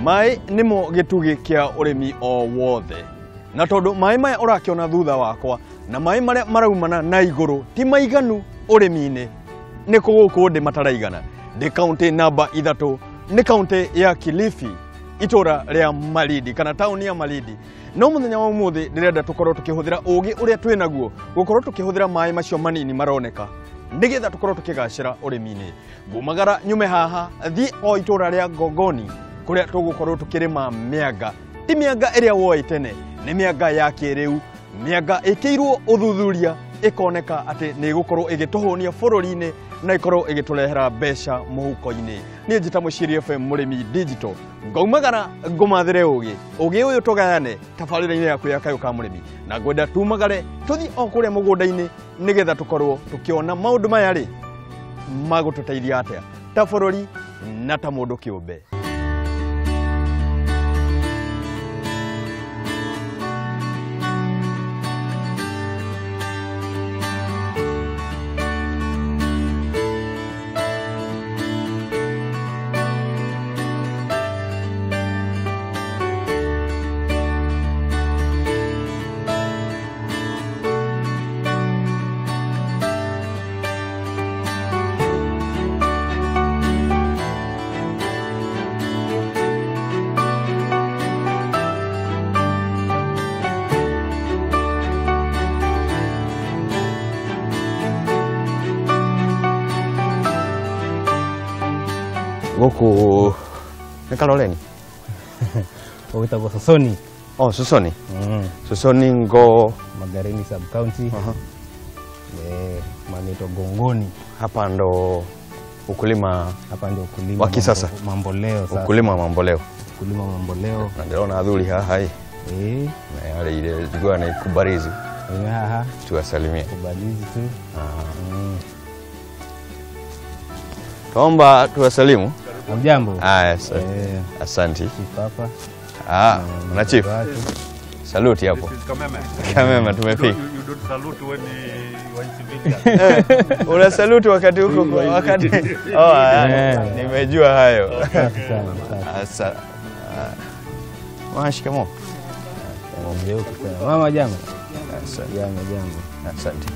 Maĩ nĩmo gĩtugĩ kĩa ũrĩmi o wothe. Na tondũ maĩ maya ũrakĩona thutha wakwa na maĩ marĩa maraumana na igũrũ ti maiganu ũrĩmi-inĩ, nĩ gũkũ ndĩ mataraigana. Ndĩ kaunti namba 3, nĩ kaunti ya Kilifi, itũra rĩa Malindi kana taũni ya Malindi. No mũthenya wa ũmũthĩ ndĩrenda tũkorwo tũkĩhũthĩra ũgĩ ũrĩa twĩ naguo, gũkorwo tũkĩhũthĩra maĩ macio manini maroneka nĩgetha tũkorwo tũkĩgacĩra ũrĩmi-inĩ. Ngumagara nyume haha thiĩ o itũra rĩa Ngongoni kũrĩa tũgũkorwo tũkĩrĩma mĩanga. Ti mĩanga ĩrĩa woĩ tene, nĩ mĩanga ya kĩrĩu, mĩanga ĩkĩirwo ũthuthuria ĩkoneka atĩ nĩ ĩgũkorwo ĩgĩtũhũnia bũrũri-inĩ na ĩkorwo ĩgĩtũrehera mbeca mũhuko-inĩ. Niĩ njĩta Mũciiri FM Mũrĩmi Digital, ngaumagara ngũmathĩre ũgĩ, ũgĩ ũyũ tũgayane tabarĩra-inĩ yaku ya Kayũ ka Mũrĩmi, na ngwenda tumagare tũthiĩ o kũrĩa mũgũnda-inĩ nĩgetha tũkorwo tũkĩona maũndũ maya rĩ magũtũteithia atĩa ta bũrũri na ta mũndũ kĩũmbe. Gũkũ nĩ Kaloleni? Ũgĩtagwo Sosoni. Oh, Sosoni. Sosoni ngo Magarini sub county. Maneto Gongoni. Hapa ndo ukulima, hapa ndio ukulima wa kisasa. Mamboleo sasa. Ukulima mamboleo. Ukulima mamboleo. Na ndĩrona athuri haha ĩ. Na yale ile zigua na ikubarizi. Haha. Tuwasalimie. Kubarizi tu. Tuomba tuwasalimu. Hamjambo. Asante. Chief hapa. Na chief. Salute hapo. Kameme. Kameme tumefika. You don't salute when you are in civilian. Una salute wakati huko wakati. Oh, nimejua hayo. Asante. Shikamoo. Mama jambo. Asante. Jambo jambo. Asante.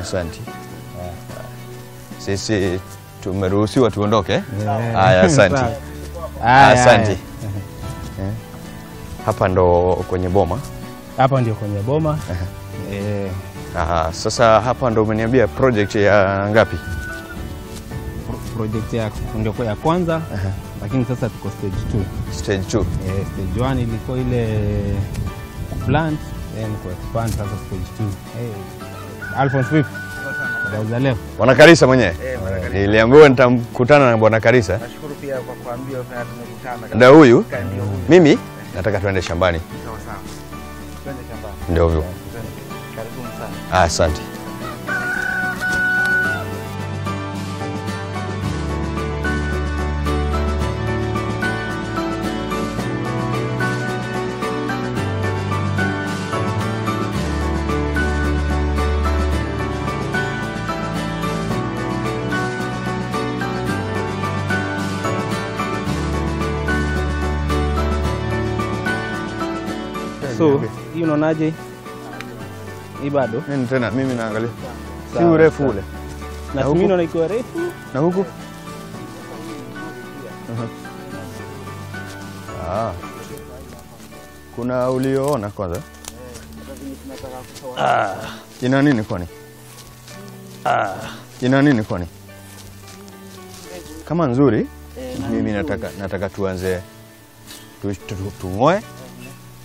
Asante. Sisi tumeruhusiwa tuondoke. Haya, asante. Asante. Hapa ndo kwenye boma. Hapa ndio kwenye boma. Sasa hapa ndo umeniambia project ya ngapi? Project ya ndio ya kwanza, lakini sasa tuko stage 2. Stage 2. Stage 1 ilikuwa ile plant, then ku expand sasa stage 2. Alphonse Whip. Bwana Karisa mwenyewe. Niliambiwa nitamkutana na Bwana Karisa. Nashukuru pia kwa kuambiwa tumekutana. Ndio huyu. Mimi nataka tuende shambani. Sawa sawa. Twende shambani. Ndio hivyo. Karibuni sana. Asante. So, hii unaonaje? Hii bado? Mimi tena mimi naangalia. Si urefu ule. Na mimi naona iko refu. Na huku? Kuna ulioona kwanza? Ina nini kwani? Ina nini kwani? Kama nzuri, mimi nataka tuanze tungoe.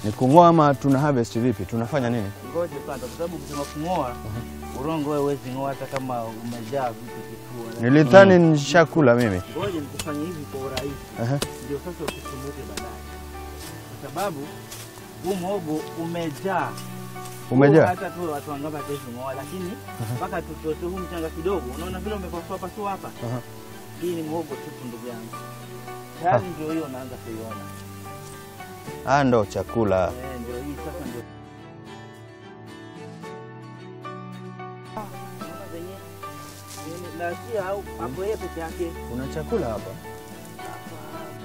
Ni kungoa ama tuna harvest vipi? Tunafanya nini? Ngoje kwanza kwa sababu ukisema kungoa, urongo wewe huwezi ngoa hata kama umejaa vitu kifua. Nilidhani nishakula mimi. Ngoje nikufanye hivi kwa urahisi. Ndio sasa usisumbuke baadaye. Kwa sababu huu muhogo umejaa. Umejaa? Hata tu watu wangapi hata ngoa, lakini mpaka tutoe huu mchanga kidogo. Unaona vile umepasua pasua hapa? Hii ni muhogo tupu ndugu yangu. Tayari ndio hiyo unaanza kuiona. Ndo chakula. Ndio hii sasa ndio. Unaona venye na si au hapo yeye peke yake. Kuna chakula hapa.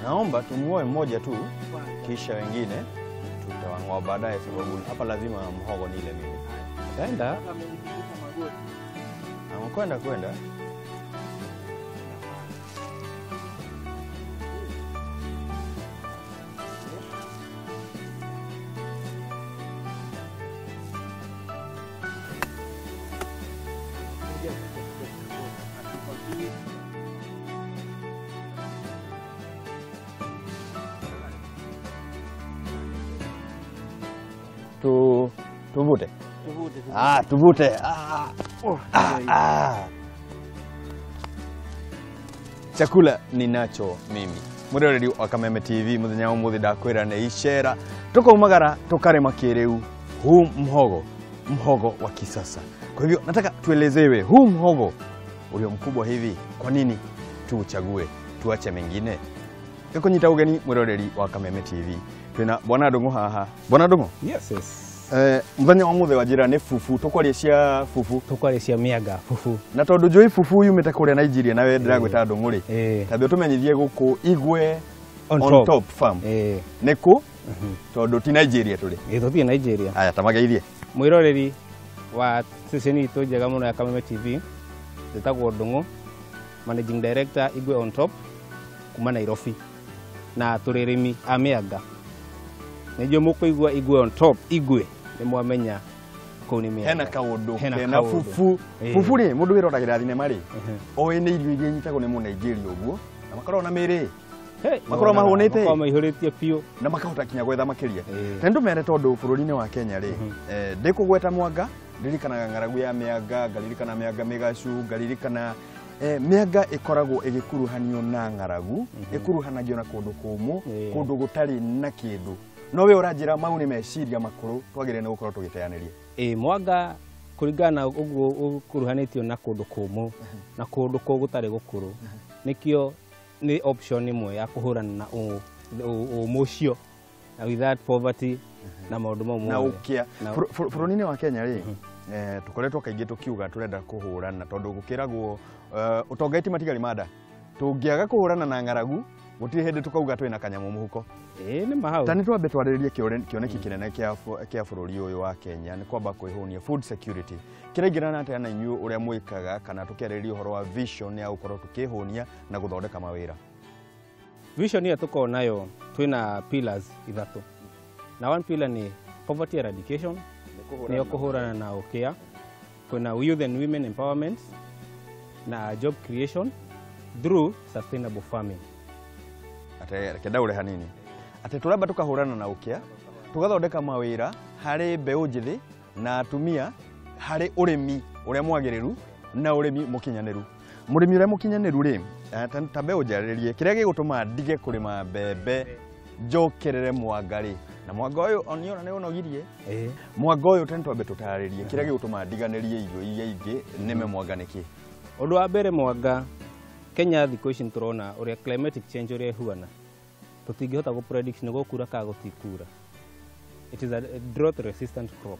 Naomba tumuoe mmoja tu kisha wengine tutawang'oa baadaye, sababu hapa lazima mhogo nile mimi. Taenda kwenda kwenda. Tuvute. Ah, tuvute. Chakula ninacho mimi. Mwiroreri wa Kameme TV muthenya wa umuthi ndakwira ni icera tukaumagara tukarima kiriu huu mhogo, mhogo wa kisasa. Kwa hivyo nataka tuelezewe huu mhogo ulio mkubwa hivi, kwa nini tuuchague tuache mengine? Ngikunyita ugeni mwiroreri wa Kameme TV. Twina Bwana Ndung'u haha. Bwana Ndung'u? Yes, yes. Muthenya wa muthe wa njira ni fufu, tukwaria cia fufu, tukwaria cia mianga fufu. Na tondu njui fufu yumite kuria Nigeria nawe ndiragwita Ndung'u ri, tambe utumenyithie guku Igwe on top farm niku, tondu ti Nigeria turi. Tuthie Nigeria. Aya, tamageithie mwiroreri wa ceceni itu njega muno ya Kameme TV. Njitagwo Ndung'u, managing director Igwe on Top kuma Nairobi, na turi arimi a mianga. Nĩnjũĩ mũkũigua Igwe on Top, Igwe nĩ mwamenya kũu nĩ mĩanga. Hena kaũndũ kena fufu. Fufu rĩ, mũndũ wĩroragĩra thinema rĩ, oĩ nĩ irio iria inyitagwo nĩ Mũnigeria ũguo, na makoragwo na mĩrĩ, makoragwo mahũnĩte, makoragwo maihũrĩtie biũ, na makahota kinya gwetha makĩria. Ta nĩtũmere tondũ bũrũri-inĩ wa Kenya rĩ, ndĩkũgweta mwanga, ndirikanaga ng'aragu ya mĩanga, ngaririkana mĩanga mĩgacu, ngaririkana mĩanga ĩkoragwo ĩgĩkuruhanio na ng'aragu, ĩkuruhanagio na kũndũ kũmũ, kũndũ gũtarĩ na kĩndũ. No we ũranjĩra mau nĩ meciria makũrũ twagĩrĩire nĩ gũkorwo tũgĩteanĩria. Mwanga kũringana na ũguo ũkuruhanĩtio na kũndũ kũmũ na kũndũ kũu gũtarĩ gũkũrũ, nĩkĩo nĩ option ĩmwe ya kũhũrana na ũmũ ũcio, na with that poverty na maũndũ mau na ũkĩa. Bũrũri-inĩ wa Kenya rĩ, tũkoretwo kaingĩ tũkiuga tũrenda kũhũrana tondũ gũkĩragwo ũtonga ti matigari ma nda. Tũngĩaga kũhũrana na ng'aragu gũtirĩ hĩndĩ tũkauga twĩna kanyamũ mũhuko. Nĩ mahau. Ta nĩ twambe twarĩrĩrie kĩoneki kĩnene kĩa bũrũri ũyũ wa Kenya nĩ kwamba kwĩhũnia food security. Kĩraingĩrana atĩa na inyuĩ ũrĩa mwĩkaga, kana tũkĩarĩrĩria ũhoro wa vision ya gũkorwo tũkĩhũnia na gũthondeka mawĩra? Vision ĩyo tũkoragwo nayo twĩna pillars ithatũ. Na one pillar nĩ poverty eradication, nĩyo kũhũrana na ũkĩa. Kwĩna youth and women empowerment na job creation through sustainable farming. Reke ndaure hanini. Atĩ tũramba tũkahũrana na ũkĩa, tũgathondeka mawĩra harĩ mbeũ njĩthĩ na atumia harĩ ũrĩmi ũrĩa mwagĩrĩru na ũrĩmi mũkinyanĩru. Mũrĩmi ũrĩa mũkinyanĩru rĩ, ta mbeũ njarĩrie, kĩrĩa gĩgũtũma ndige kũrĩma mbembe njokerere mwanga rĩ, na mwanga ũyũ oniona nĩ ũnogirie. Mwanga ũyũ tene twambe tũtarĩrie kĩrĩa gĩgũtũma ndiganĩrie irio iria ingĩ nĩme mwanga nĩkĩ? Ũndũ wa mbere mwanga Kenya thikũ ici nĩtũrona ũrĩa climatic change ũrĩa ĩhuana, tũtingĩhota gũ predict nĩ gũkura kana gũtikura. It is a drought resistant crop.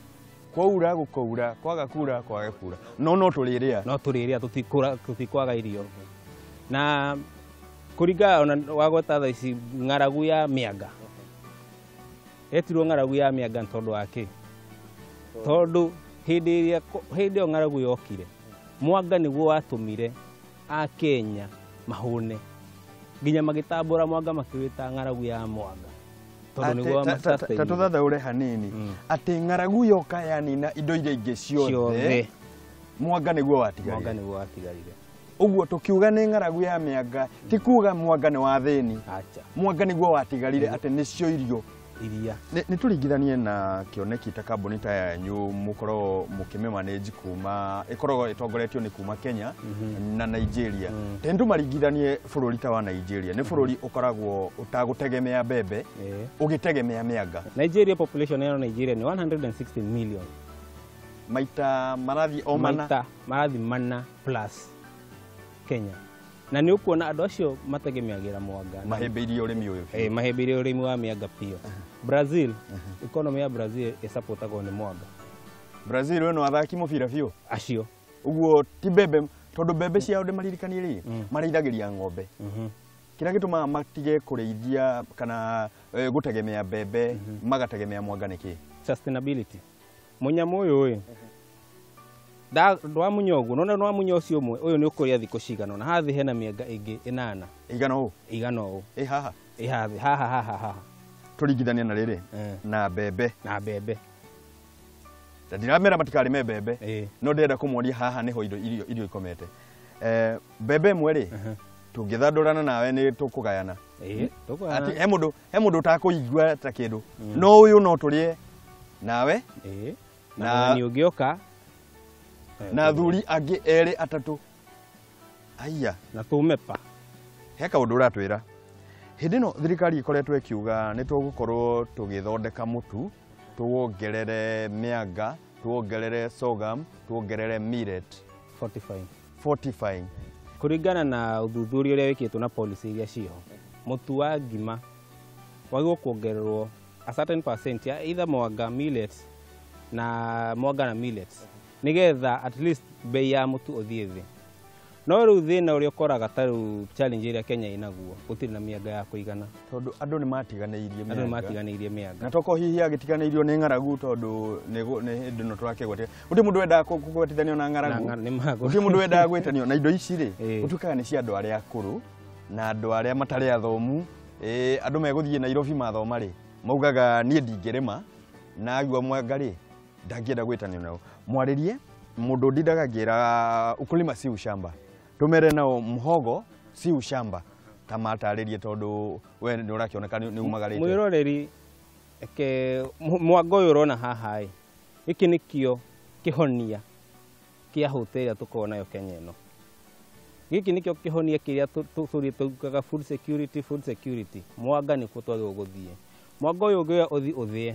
Kwaura gũkaura, kwaga kura kwaga kura, no no tũrĩrĩa, no tũrĩrĩa, tũtikwaga irio. Na kũringana ona wagweta thaa ici ng'aragu ya mĩanga, yetirwo ng'aragu ya mĩanga tondũ wa kĩ? Tondũ hĩndĩ ĩyo ng'aragu yokire, mwanga nĩguo watũmire Akenya mahũne, nginya magĩtambũra mwanga makĩwĩta ng'aragu ya mwanga tondũ nĩguo ta tũthathaũre hanini atĩ ng'aragu yoka yanina indo iria ingĩ ciothe, mwanga nĩguo watigarire. Mwanga nĩguo watigarire. Ũguo tũkiuga nĩ ng'aragu ya mĩanga ti kuga mwanga nĩ wa thĩni. Acha. Mwanga nĩguo watigarire atĩ nĩcio irio iria. Nĩ tũringithanie na kĩoneki ta kambuni ta yanyu mũkoragwo mũkĩmĩmanage kuma ĩkoragwo ĩtongoretio nĩ kuma Kenya na Nigeria. Tondũ tũmaringithanie bũrũri ta wa Nigeria, nĩ bũrũri ũkoragwo ũtagũtegemea mbembe, ũgĩtegemea mĩanga. Nigeria population ya Nigeria nĩ 160 million. Maita marathiĩ o mana. Maita marathiĩ mana plus Kenya. Na nĩ ũkuona andũ acio mategemeagĩra mwanga. Mahĩmbĩirie ũrĩmi ũyũ biũ. Mahĩmbĩirie ũrĩmi wa mĩanga biũ. Brazil, economy ya Brazil ĩsapotagwo nĩ mwanga. Brazil ĩno athaki mũbira biũ. Acio. Ũguo ti mbembe, tondũ mbembe ciao ndĩmaririkanie rĩ, marĩithagĩria ng'ombe. Kĩrĩa gĩtũmaga matige kũrĩithia kana gũtegemea mbembe magategemea mwanga nĩkĩ? Sustainability. Mũnyamũ ũyũ ĩ ndwamunya ũguo nona nwamunya ũcio ũmwe ũyũ nĩ ũkũrĩa thikũ cigana ũna. Haha thĩ hena mĩanga ĩngĩ 8. Ĩigana ũũ? Ĩigana ũũ. Ĩ haha? Ĩ haha thĩ, haha haha haha. Tũringithanie na rĩrĩ na mbembe. Na mbembe. Na ndiramera matikarĩme mbembe. No ndĩrenda kũmonia haha nĩho irio ikomete. Mbembe ĩmwe rĩ tũngĩthandũrana nawe nĩ tũkũgayana. Atĩ he mũndũ ũtakũigua ta kĩndũ. No ũyũ no tũrĩe nawe. Na nĩ ũngĩoka na athuri angĩ 2 3. Aya. Na tũme pa. He kaũndũ ũratwĩra. Hĩndĩ ĩno thirikari ĩkoretwo ĩkiuga nĩ tũgũkorwo tũgĩthondeka mũtu, tuwongerere mĩanga, tuwongerere sorghum, tuwongerere millet. Fortifying. Fortifying. Kũringana na ũthuthuria ũrĩa wĩkĩtwo na policy iria ciho, mũtu wa ngima wagĩrĩirwo kuongererwo a certain percent ya either mwanga, millet na mwanga na millet nĩgetha at least bei ya mũtu ũthiĩ thĩ. No rĩu thĩna ũrĩa ũkoraga ta rĩu challenge ĩrĩa Kenya ĩnaguo, gũtirĩ na mĩanga ya kũigana. Tondũ andũ nĩ matiganĩirie mĩanga. Andũ nĩ matiganĩirie mĩanga. Na toko hihi agĩtiganĩirio nĩ ng'aragu tondũ nĩ hĩndĩ ĩno tũrakĩgwetia. Gũtirĩ mũndũ wendaga kũgwetithanio na ng'aragu. Gũtirĩ mũndũ wendaga gwĩtanio na indo ici rĩ, gũtuĩkaga nĩ cia andũ arĩa akũrũ na andũ arĩa matarĩ athomu. Andũ megũthiĩ Nairobi mathoma rĩ, maugaga niĩ ndingĩrĩma na agua mwanga rĩ, ndangĩenda gwĩtanio nao. Mwarĩrie mũndũ ndindaga ngĩra ukulima si ushamba. Tumere nao mhogo si ushamba ta matarĩrie tondũ we nĩ ũrakĩoneka nĩ umagarĩte. Mwĩroreri eke mwanga ũyũ ũrona haha ĩ, gĩkĩ nĩkĩo kĩhonia kĩa hũte ĩrĩa tũkoragwo nayo Kenya ĩno. Gĩkĩ nĩkĩo kĩhonia kĩrĩa tũrĩ tugaga food security, food security. Mwanga nĩkuo twagĩrĩirwo gũthiĩ. Mwanga ũyũ ũngĩoya ũthiĩ ũthĩe,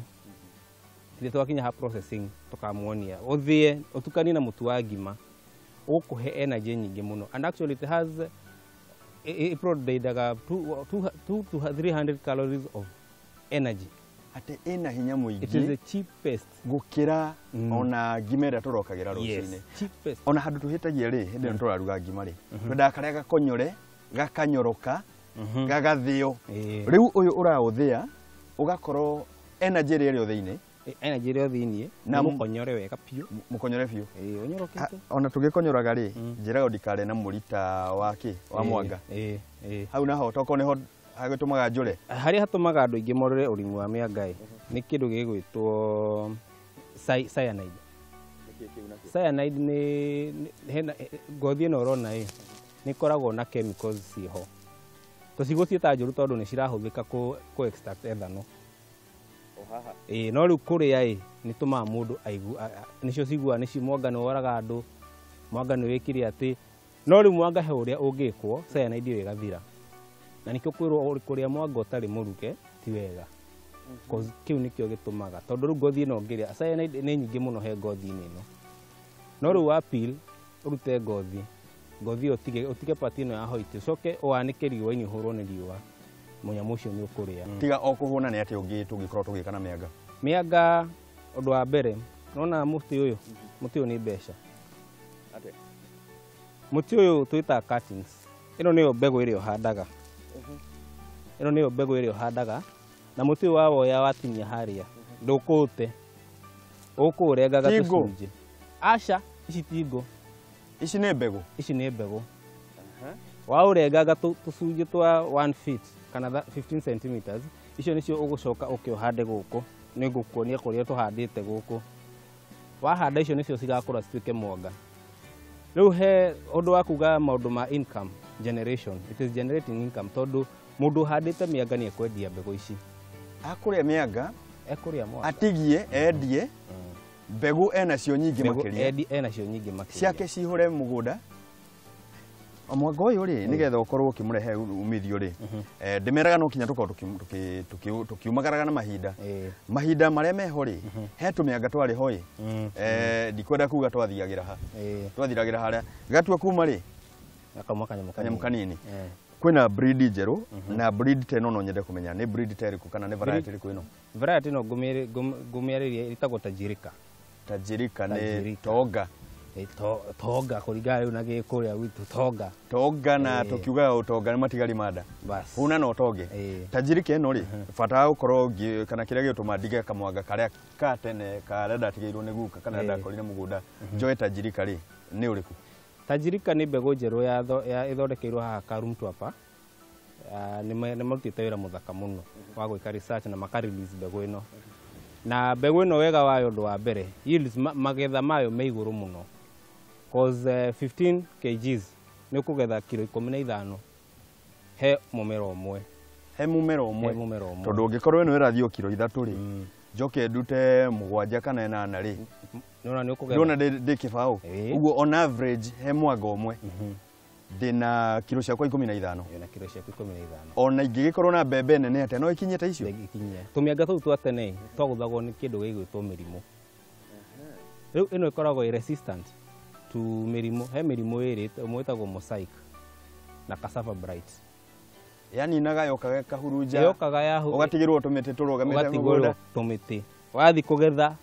rĩrĩa twakinya ha processing tũkamuonia, ũthĩe ũtukanie na mũtu wa ngima, ũkũhe energy nyingĩ mũno. And actually it has it provides 2 to 300 calories of energy. Atĩ ĩna hinya mũingĩ. It is the cheapest gũkĩra ona ngima ĩrĩa tũrokagĩra rũcinĩ. Yes, cheapest. Ona handũ tũhĩtagia rĩ, hĩndĩ ĩno tũraruga ngima rĩ, twendaga karĩa gakonyore, gakanyoroka, gagathĩo. Rĩu ũyũ ũraũthĩa ũgakorwo energy ĩrĩa ĩrĩ thĩinĩ. Energy ĩrĩa thĩinĩ na mũkonyore wega biũ. Mũkonyore biũ. Ũnyorokete. Ona tũgĩkonyoraga rĩ, njĩraga ndikare na mũrita wa kĩ, wa mwanga. Hau naho tokorwo nĩho hagĩtũmaga njũre. Harĩa hatũmaga andũ aingĩ morore ũrĩmi wa mĩanga ĩ, nĩ kĩndũ gĩgwĩtwo cyanide. Cyanide nĩ hena ngothi ĩno ũrona ĩ, nĩ ĩkoragwo na chemicals ciĩho. Tũcigũciĩta njũru tondũ nĩ cirahũthĩka kũ extract ethanol. No rĩu kũrĩa ĩ, nĩ tũmaga mũndũ aigu, nĩcio ciguaga nĩcio mwanga nĩ woraga andũ, mwanga nĩ wĩkire atĩ, no rĩu mwanga he ũrĩa ũngĩkwo, cyanide ĩyo ĩgathira. Na nĩkĩo kwĩrwo kũrĩa mwanga ũtarĩ mũruke ti wega. Cause kĩu nĩkĩo gĩtũmaga, tondũ rĩu ngothi ĩno ũngĩrĩa, cyanide nĩ nyingĩ mũno he ngothi-inĩ ĩno. No rĩu wa peel, ũrute ngothi, ngothi ĩyo ũtige part ĩno ya white, ũcoke ũwanĩke riũa-inĩ ũhũrwo nĩ riũa. Mũnyamũ ũcio nĩ ũkũrĩa. Tiga o kũhũna nĩ atĩ ũngĩ tũngĩkorwo tũgĩka na mĩanga. Mĩanga ũndũ wa mbere, nona mũtĩ ũyũ, mũtĩ ũyũ nĩ mbeca. Atĩa? Mũtĩ ũyũ twĩtaga cuttings. Ĩno nĩyo mbegũ ĩrĩa ũhandaga. Ĩno nĩyo mbegũ ĩrĩa ũhandaga, na mũtĩ ũyũ wawoya watinia harĩa, ndũkũũte. Ũkũũrengaga tũcunjĩ. Aca, ici ti ngũ. Ici nĩ mbegũ? Ici nĩ mbegũ. Waũrengaga tũcunjĩ twa 1 feet kana 15 centimeters, icio nĩcio ũgũcoka ũke ũhande gũkũ. Nĩ ngũkuonia kũrĩa tũhandĩte gũkũ. Wahanda icio nĩcio cigakũra cituĩke mwanga. Rĩu he ũndũ wa kuga maũndũ ma income generation. It is generating income tondũ mũndũ ũhandĩte mĩanga nĩ ekwendia mbegũ ici. Akũrĩa mĩanga, ekũrĩa mwanga. Atigie, endie, mbegũ enacio nyingĩ makĩria. Mbegũ enacio nyingĩ makĩria. Ciake cihũre mũgũnda. Mwanga ũyũ rĩ, nĩgetha ũkorwo ũkĩmũrehe umithio rĩ, ndĩmeraga no kinya tũkorwo tũkiumagaraga na mahinda. Mahinda marĩa meho rĩ, he tũmĩanga twarĩ ho ĩ, ndikwenda kuga twathiagĩra ha. Twathiragĩra harĩa. Gatua kuma rĩ, gakauma kanyamũ kanini. Kwĩna breed njerũ na breed ta ĩno no nyende kũmenya nĩ breed ta ĩrĩkũ kana nĩ variety ĩrĩkũ ĩno? Variety ĩno ngũmĩarĩria ĩtagwo Tajirika. Tajirika nĩ Tonga. Tonga kũringana rĩu na gĩkũrĩa gwitũ tonga. Tonga na tũkiugaga ũtonga nĩ matigari ma nda. Bas. Hũna na ũtonge. Tajirika ĩno rĩ, bata wa gũkorwo kana kĩrĩa gĩgũtũma ndige kamwanga karĩa ka tene karĩa ndatigĩirwo nĩ guka kana ndakorire mũgũnda njoe tajirika rĩ, nĩ ũrĩkũ? Tajirika nĩ mbegũ njerũ ya ĩthondekeirwo haha Karumtwapa. Nĩ marutĩte wĩra mũthaka mũno wa gwĩka research na maka release mbegũ ĩno. Na mbegũ ĩno wega wayo ũndũ wa mbere, yields magetha mayo me igũrũ mũno. Cause 15 kgs nĩ ũkũgetha kiro 15 he mũmera ũmwe. He mũmera ũmwe. Tondũ ũngĩkorwo ĩno ĩrathiĩ kiro 3 rĩ, njoke ndute 7 kana 8 rĩ, nĩwona nĩ ũkũgetha. Ndĩrona ndĩ kĩbaũ. Ũguo on average he mwanga ũmwe ndĩna kiro ciakwa 15. Ndĩna kiro ciaku 15. Ona ingĩgĩkorwo na mbembe nene atĩa no ikinye ta icio? Ikinye. Tũmĩanga tũu twa tene twagũthagwo nĩ kĩndũ gĩgwĩtwo mĩrimũ. Rĩu ĩno ĩkoragwo ĩ resistant to mĩrimũ. He mĩrimũ ĩrĩ, ũmwe wĩtagwo mosaic na cassava blight. Yani inaga yokaga kahurunja. Yokaga ya ũgatigĩrwo tũmĩtĩ tũrũgamĩte mũgũnda. Tũmĩtĩ. Wathiĩ kũgetha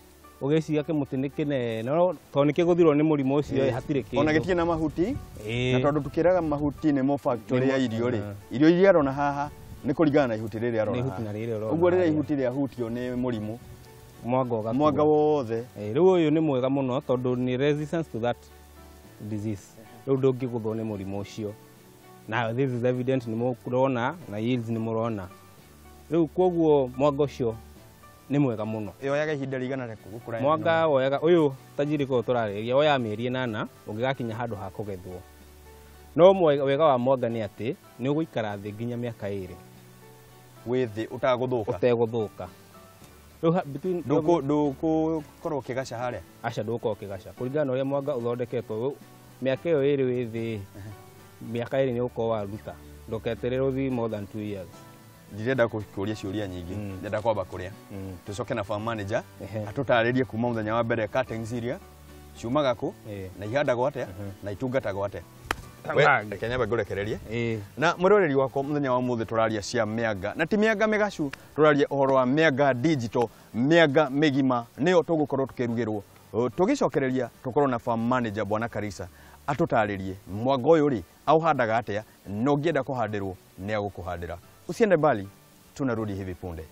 ũgĩciria kĩmũtĩ nĩ kĩnene, no tondũ nĩ kĩgũthirwo nĩ mũrimũ ũcio hatirĩ kĩndũ. Ona gĩtirĩ na mahuti, na tondũ tũkĩraga mahuti nĩmo factory ya irio rĩ, irio iria arona haha nĩ kũringana na ihuti rĩrĩa arona haha. Ũguo rĩrĩa ihuti rĩahutio nĩ mũrimũ, mwanga ũgakua. Mwanga wothe. Rĩu ũyũ nĩ mwega mũno tondũ nĩ resistance to that disease. Rĩu ndũngĩgũthwo nĩ mũrimũ ũcio. Na this is evident, nĩ mũrona na yields nĩ mũrona. Rĩu kwoguo mwanga ũcio nĩ mwega mũno. Yoyaga ihinda rĩigana rĩa gũkũra? Mwanga woyaga ũyũ tajirika ũyũ tũrarĩrĩria woyaga mĩeri 8 ũngĩgakinya handũ ha kũgethwo. No wega wa mwanga nĩ atĩ nĩ ũgũikara thĩ nginya mĩaka 2. Wĩ thĩ ũtagũthũka? Ũtegũthũka. Rĩu between ndũgũkorwo ũkĩgaca harĩa? Aca, ndũgũkorwo ũkĩgaca. Kũringana na ũrĩa mwanga ũthondeketwo, mĩaka ĩyo 2 wĩ thĩ, mĩaka 2 nĩ ũgũkorwo waruta. Ndũketerere ũthiĩ more than 2 years. Ndirenda kũria ciũria nyingĩ, ndĩrenda kwamba kũrĩa. Tũcoke na farm manager atũtarĩrie kuma mũthenya wa mbere cuttings iria ciumaga kũ na ihandagwo atĩa na itungatagwo atĩa. Reke nyambe ngũrekererie. Na mwĩroreri wakwa mũthenya wa ũmũthĩ tũraria cia mĩanga, na ti mĩanga mĩgacu, tũraria ũhoro wa mĩanga digital, mĩanga mĩgima nĩyo tũgũkorwo tũkĩrugĩrwo. Tũgĩcokereria tũkorwo na farm manager Bwana Karisa atũtarĩrie mwanga ũyũ rĩ aũhandaga atĩa, na ũngĩenda kũhandĩrwo nĩ agũkũhandĩra. Usiende mbali, tunarudi hivi punde.